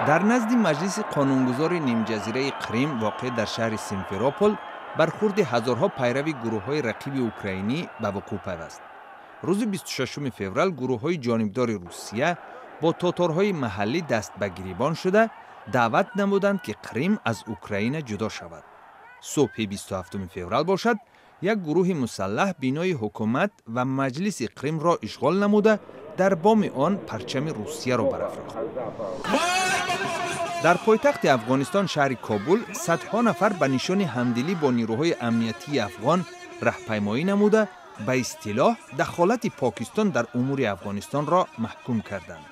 Дар назди Маҷлиси қонунгузори нимҷазираи Қрим, воқеъ дар шаҳри Симферопол, бархурди ҳазорҳо пайрави гурӯҳҳои рақиби украинӣ ба вуқӯъ пайваст. Рӯзи 26 феврал гурӯҳҳои ҷонибдори Русия бо тоторҳои маҳаллӣ даст ба гирибон шуда, даъват намуданд, ки Қрим аз Украина ҷудо шавад. Субҳи 27 феврал бошад, як гурӯҳи мусаллаҳ бинои ҳукумат ва Маҷлиси Қримро ишғол намуда, дар боми он парчами Русияро барафрохт. Дар пойтахти Афғонистон, шаҳри Кобул, садҳо нафар ба нишони ҳамдилӣ бо нирӯҳои амниятии афғон раҳпаймоӣ намуда, ба истилоҳ дахолати Покистон дар умури Афғонистонро маҳкум карданд.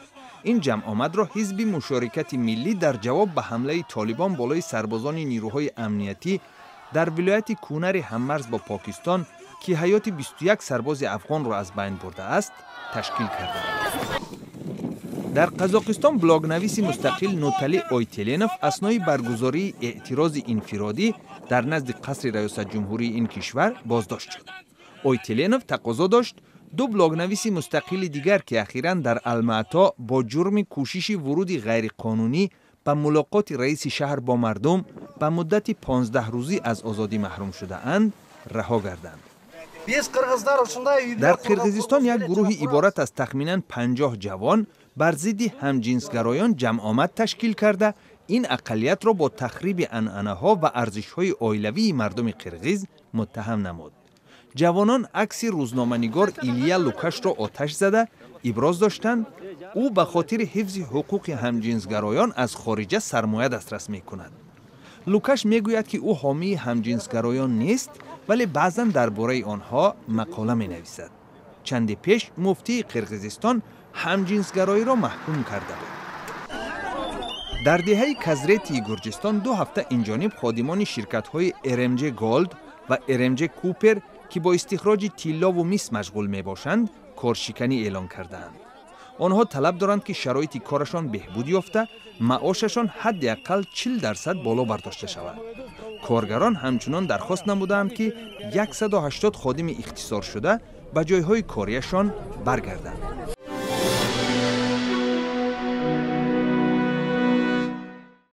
Ин ҷамъомадро Ҳизби Мушорикати Миллӣ дар ҷавоб ба ҳамлаи Толибон болои сарбозони нирӯҳои амниятӣ дар вилояти Кунари ҳаммарз бо Покистон, ки ҳаёти 21 сарбози афғонро аз байн бурдааст, ташкил карданд. Дар Қазоқистон блогнависи мустақил Нутали Ойтеленов аснои баргузории эътирози инфиродӣ дар назди қасри раёсатҷумҳурии ин кишвар боздошт шуд. Ойтеленов тақозо дошт, ду блогнависи мустақили дигар, ки ахиран дар Алмаато бо ҷурми кӯшиши вуруди ғайриқонунӣ ба мулоқоти раиси шаҳр бо мардум ба муддати 15 рӯзӣ аз озодӣ маҳрум шудаанд, раҳо гарданд. Дар Қирғизистон як гурӯҳи иборат аз тахминан 50 ҷавон бар зидди ҳамҷинсгароён ҷамъомад ташкил карда, ин ақаллиятро бо тахриби анъанаҳо ва арзишҳои оилавии мардуми қирғиз муттаҳам намуд. Ҷавонон акси рӯзноманигор Илия Лукашро оташ зада, иброз доштанд, ӯ ба хотири ҳифзи ҳуқуқи ҳамҷинсгароён аз хориҷа сармоя дастрас мекунад. Лукаш мегӯяд, ки ӯ ҳомии ҳамҷинсгароён нест, вале баъзан дар бораи онҳо мақола менависад. Чанде пеш муфтии Қирғизистон ҳамҷинсгароиро маҳкум карда буд. Дар деҳаи Казретии Гурҷистон 2 ҳафта инҷониб ходимони ширкатҳои РМҷ Голд ва РМҷ Купер, ки бо истихроҷи тиллову мис машғул мебошанд, коршиканӣ эълон кардаанд. Онҳо талаб доранд, ки шароити корашон беҳбуд ёфта, маошашон ҳадди аққал 40% боло бардошта шавад. Коргарон ҳамчунон дархост намудаанд, ки 180 ходими ихтисоршуда ба ҷойҳои кориашон баргарданд.